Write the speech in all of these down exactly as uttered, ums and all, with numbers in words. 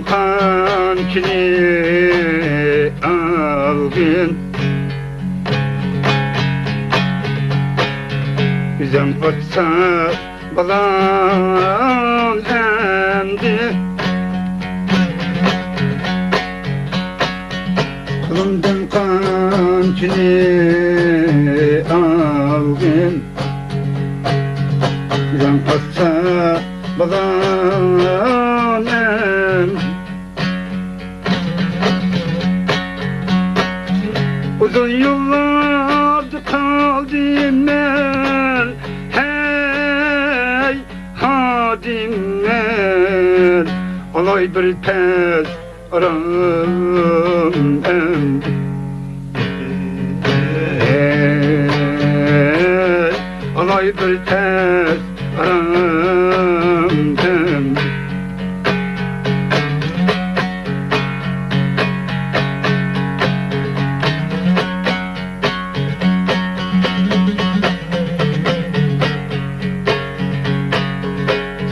قانچىنى ئالغىن، ئۆزۈڭ ئاتسا بالام ئەمدى. قولۇمدىن قانچىنى ئالغىن، ئۆزۈڭ ئاتسا بالام ئەمدى. ئۇزۇن يىللاردا قالدىم مەن، ھەي، خادىم مەن. ئالاي بىر پەس ئارام ئەمدى. ھەي، ئالاي بىر پەس ئارام ئەمدى.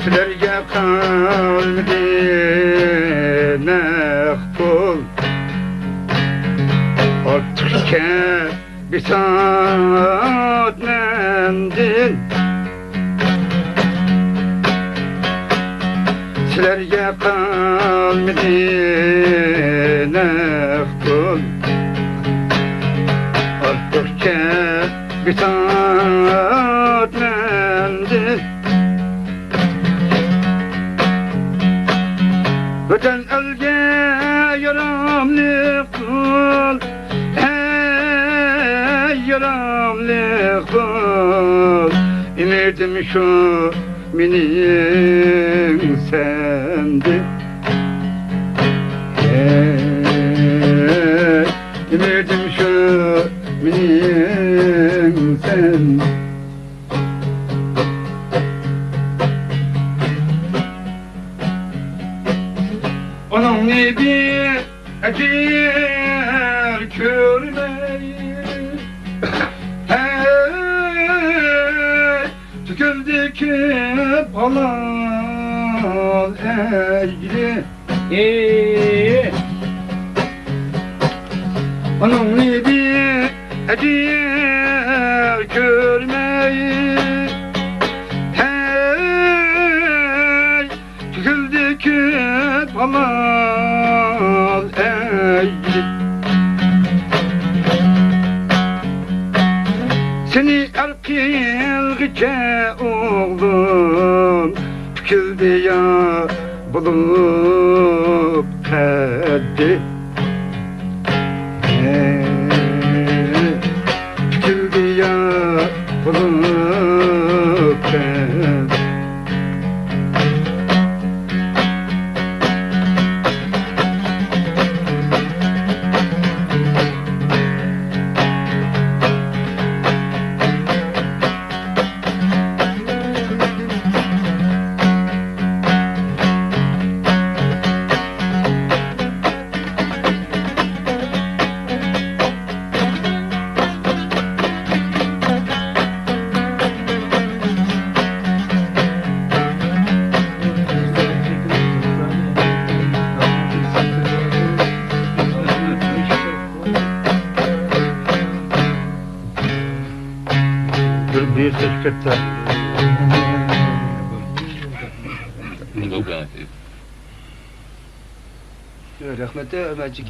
سىلەرگە قالمىدى نەق پۇل، ئارتۇقچە بىسات مەندىن. سىلەرگە قالمىدى نەق پۇل، ئارتۇقچە بىسات مەندىن. ۋەتەن ئەلگە ياراملىق بول، ھەي، ياراملىق بول. ئۈمىدىم شۇ مېنىڭ سەندىن. ھەي، ئۈمىدىم شۇ مېنىڭ سەندىن. ئۇنىڭنى بىر ئەجىر كۆرمەي، ھەي، تۆكۈلدى كۆپ ھالال ئەگرى. ئۇنىڭنى بىر ئەجىر كۆرمەي، ھەي، تۆكۈلدى كۆپ ھالال ئەگرى. سېنى ئەر قىلغىچە ئوغلۇم، پۈكۈلدى يا بولۇپ قەددى. پۈكۈلدى يا بولۇپ قەددى. بىر بېسىش كەتسە. رەھمەت، ئۆمەرجىكە.